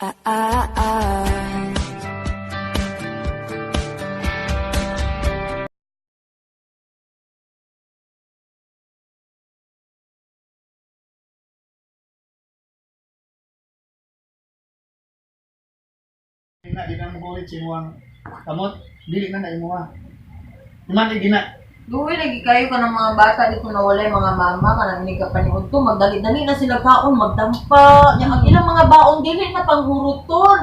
Ah, ah, ah. Na di na mo gulit sa imuhang kamot, dili na na imuha. Iman gina. Luoy lagi kayo ka ng mga bata dito na walay mga mama kanang ni ka paniud to, magdali-dali na sila baon, magdampa. Nya ang ilang mga baon dili na panghuruton.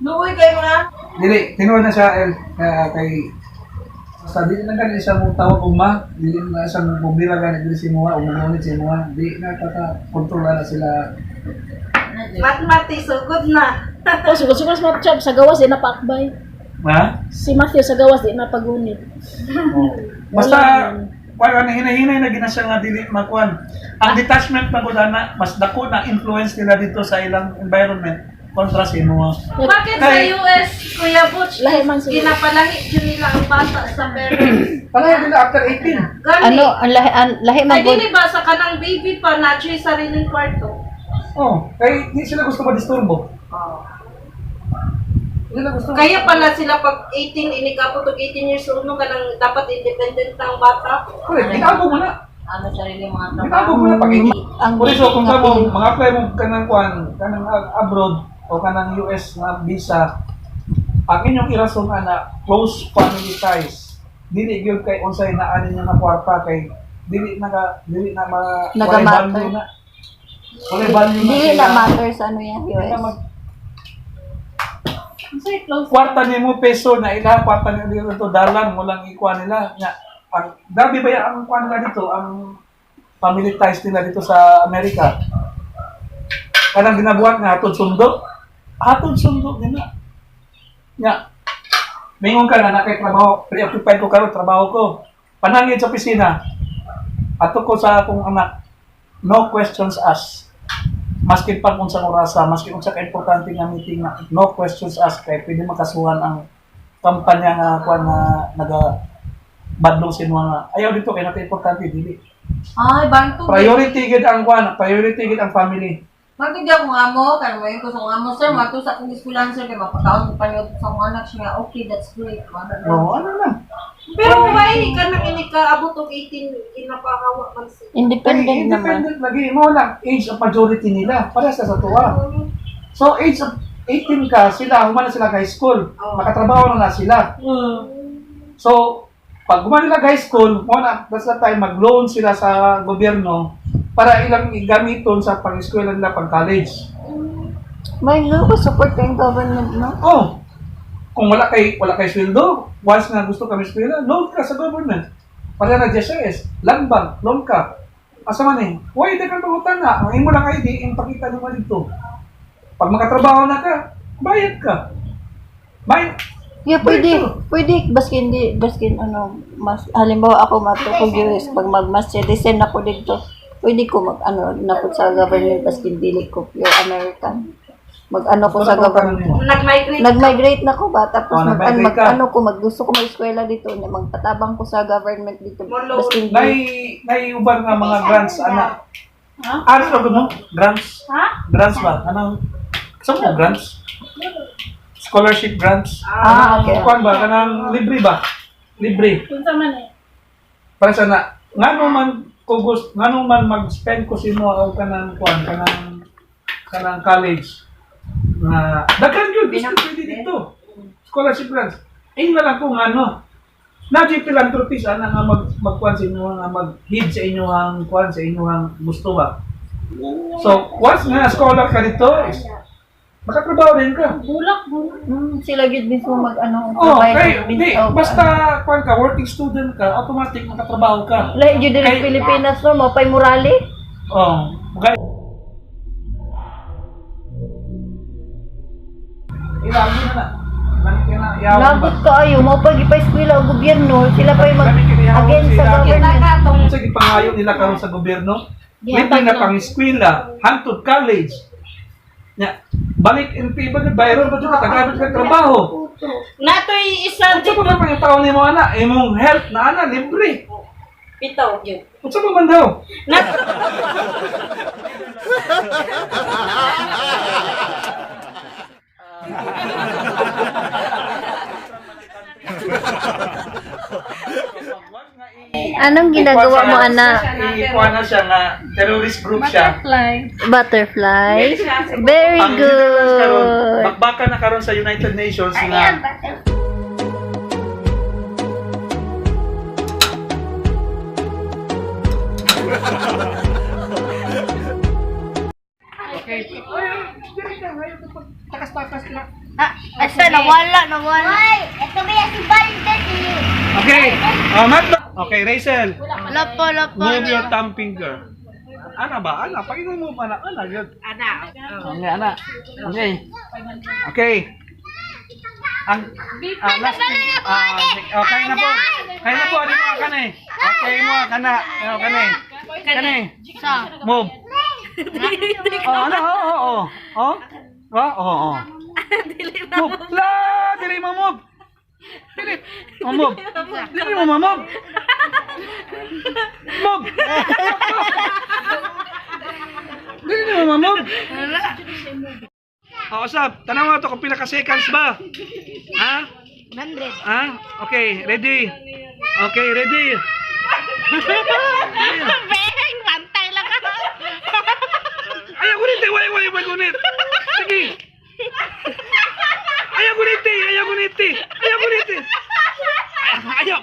Luoy kayo na. Dili, tinuod na siya El, kay basta dili na gani siya mong tawag ugma, dili na siya mong problema gani dili si imuha, o mugunit sa imuha, di na kaka kontrol na sila. Matmati, sugod na. Oh, sugod-sugod sa Matthew sa gawas di na paakbay. Ha? Si Matthew sa gawas di na pagunit. Oh. Basta wala na hinahinay na gina siya nga dili makuan. Ang detachment pagod ana, mas dako na influence nila dito sa ilang environment kontra sa imuha. Bakit sa Kay- US, Kuya Butch, Lahi man sila. ginapalahi jud nila ang bata sa parents? Palayo nila after 18. Gani. Ano, ang lahi, ang lahi man Ay, gud. dili ba sa kanang baby pa na siya sariling kwarto? Oh, kay di sila gusto madisturbo. Di sila gusto. Kaya pala sila pag 18, inikabot og 18 years old no, kanang dapat independent na ang bata. Correct, itago mo na. Ano sarili mga Itago trabaho. mo na pag Ang Por eso kung kamo mga apply mo kanang kuan, kanang abroad o kanang US na visa, ang inyong irason ana close family ties. Dili gyud kay unsay naa ninyo nga kwarta kay dili na ka dili na ma walay Nagamatter. value na. Walay value na Dili sila. na matter sa ano yan, Dili na US. Kwarta nimo peso na ila kwarta nimo dito dalan mo lang ikuha nila nya ang grabe ba ang kuan nila dito, ang family ties nila dito sa Amerika, kanang ginabuhat nga hatod sundo nila nya mingon ka na nakay trabaho, preoccupied ko karon trabaho ko, panangit sa opisina ato ko sa akong anak, no questions asked, maski pa kung sa orasa, maski unsa ka importante nga meeting na, no questions asked, kay pwede makasuhan ang kampanya nga kuan na naga badlong sa mga ayaw dito kay naka importante dili. Ay, banto. Priority gid ang kuan, priority gid ang family. Maganda di ako nga mo, kaya mo yun ko sa nga mo, sir, mato sa akong eskwelahan, sir, kay mapakaon ko paniud sa akong anak siya nga, okay, that's great. Ano na. Oh, ano lang. Pero why kanang inikaabot og 18, ginapahawa man sila? Kay Independent naman. independent lagi mo lang age of majority nila para sa tuwa. So age of 18 ka sila, human na sila high school. Oo. Makatrabaho na na sila. So, pag gumana nila high school, mo na, that's the time mag-loan sila sa gobyerno para ilang gamiton sa pag-eskwela nila pag college. May no, support kayong government, no? Oh, kung wala kay sweldo, once na gusto kami eskwela, loan ka sa government. Para na GSIS, land bank, loan ka. Asa man eh, why di kang pangutan na? Ang imo lang ID, ipakita nimo dito. Pag makatrabaho na ka, bayad ka. Bayad. Yeah, pwede. Pwede. Baskin di, baskin ano, mas, halimbawa ako matukog US, pag mag mas citizen ako dito, pwede ko mag, ano, napot sa government, baskin dili ko pure American. Mag ano ko sa government. Nag-migrate. Nag-migrate na ko ba? Tapos Oh, mag, nag-migrate mag, ka. ano ko, mag gusto ko mag-eskwela dito, na magpatabang ko sa government dito. Mo loan. Baskin di. Nay nay uban nga mga grants ana. Ano na mo? Grants? Ha? Grants ba? Anong sa mo grants? Scholarship grants. Ah, okay. Kuan ba kanang libre ba? Libre. Unsa man eh. Para sa na ngano man ko gusto ngano man mag-spend ko sino og kanang kuan kanang kanang college nga daghan gyud gusto pwede dito. Scholarship grants. Ingna lang ko ngano. Na philanthropist ana nga mag magkuan sa inyo nga mag-heed sa inyo ang kuan sa inyo ang gusto ba. So, once nga scholar ka dito, is, makatrabaho din ka. Bulak bulak. Sila gyud mismo mag ano, Oh, provide kay, og di, og, basta kuan ka, working student ka, automatic makatrabaho ka. ano. Lahi gyud diri Kay- Pilipinas no, mao pay morale. Oh, mga Ilagi na na. Lagi na Lagot kaayo, mao pa gipa-eskwela og gobyerno, sila pay mag Kami kinihawon against sa sila. government. Kita ka tong Sa gipangayo nila karon sa gobyerno, libre Gihatag na na. pang eskwela, hangtod college. Nya, balik NP ba bayron ba jud ka tagamit ka trabaho. Natoy isa Unsa dito pa man pang taon nimo ana, imong health na ana libre. bitaw gyud. Unsa pa man daw? Na Anong ginagawa mo, anak? Ikuha na siya nga terrorist group siya. Butterfly? Very Ang Netherlands karon, good. bakbaka na karon sa United Nations nga Okay. Takas-takas lang. Asa, nawala, nawala. Ay, ito ba yan si Balde? Okay. Matt. Okay, Rachel. Lopo, lopo. Move your thumb finger. Ana ba? Ana, pakinggan mo pa na. Ana, yun. Ana. Okay, ana. Okay. Okay. Ang last okay na po. Kaya na po, ano mo ka na eh. Okay mo ka na. Ano ka na eh. Ka na eh. Move. Oh, ano? Oo, oo, oo. Oh? Oh, oo, oo. Move. La, dili mo move. Dili. Oh, move. Dili mo ma-move. Move. Dili mo ma-move. Oh, usap. Tanaw nga to kung pila ka seconds ba? Ha? 100. Ha? Okay, ready. Okay, ready. Beng, pantay lang ako. Ayaw gunit eh, wala wala gunit. Sige. Ayaw gunit eh, ayaw gunit eh. Ayaw gunit eh. Ayaw.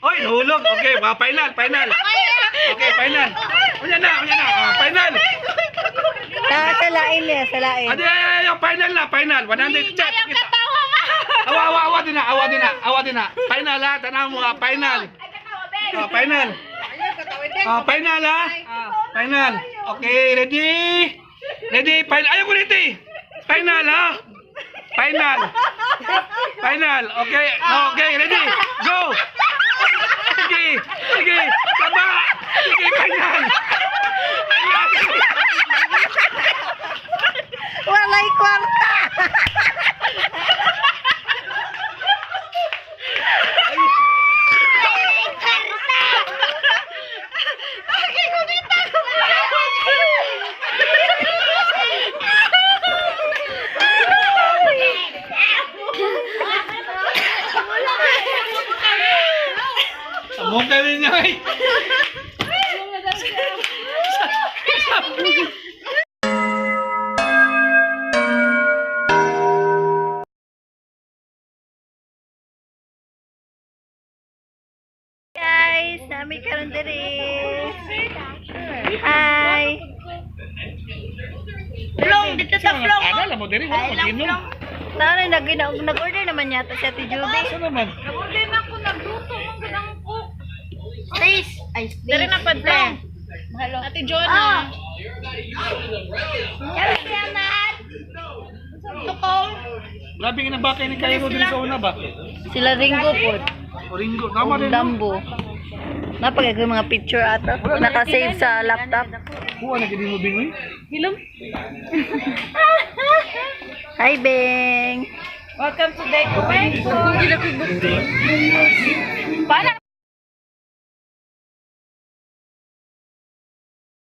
Oy, nahulog. Okay, mga final, final. Okay, final. Unya na, unya na. Ah, final. Sa lain niya, sa lain. Adi, ay, ay, ay, final na, final. 100. Chat. Awa, awa, awa din na, awa din na, awa din na. Final ha, tanaw mo ha, final. Ah, final. Ah, final ha. Final. Okay, ready? Ready? Final. Ayaw ko ulit eh. Final ha. Final. Final. Okay. Okay, ready? Go. Sige. Sige. Tama. Sige, final. Final. Walay kwarta! Sabong ka rin niya eh. Guys, nami karon diri. Hi. Plong, dito sa plong. Ano, alam mo diri, wala mag-inom. Naano nag nag-order naman yata si Ate Juby. Ano naman? Nag-order na ako, nagluto, man gud ang cook. Space. Ay, space. Dari na pa te. Ate Jonah. Salamat. Tukong. Grabe nga nabakay ni Cairo din sa una ba? Sila Ringo po. O Ringo, tama din. Dumbo. Napagay ko yung mga picture ato. Naka-save sa laptop. Kuha na gid mo bingoy. Hilom. Hi, Beng. Welcome to Deco.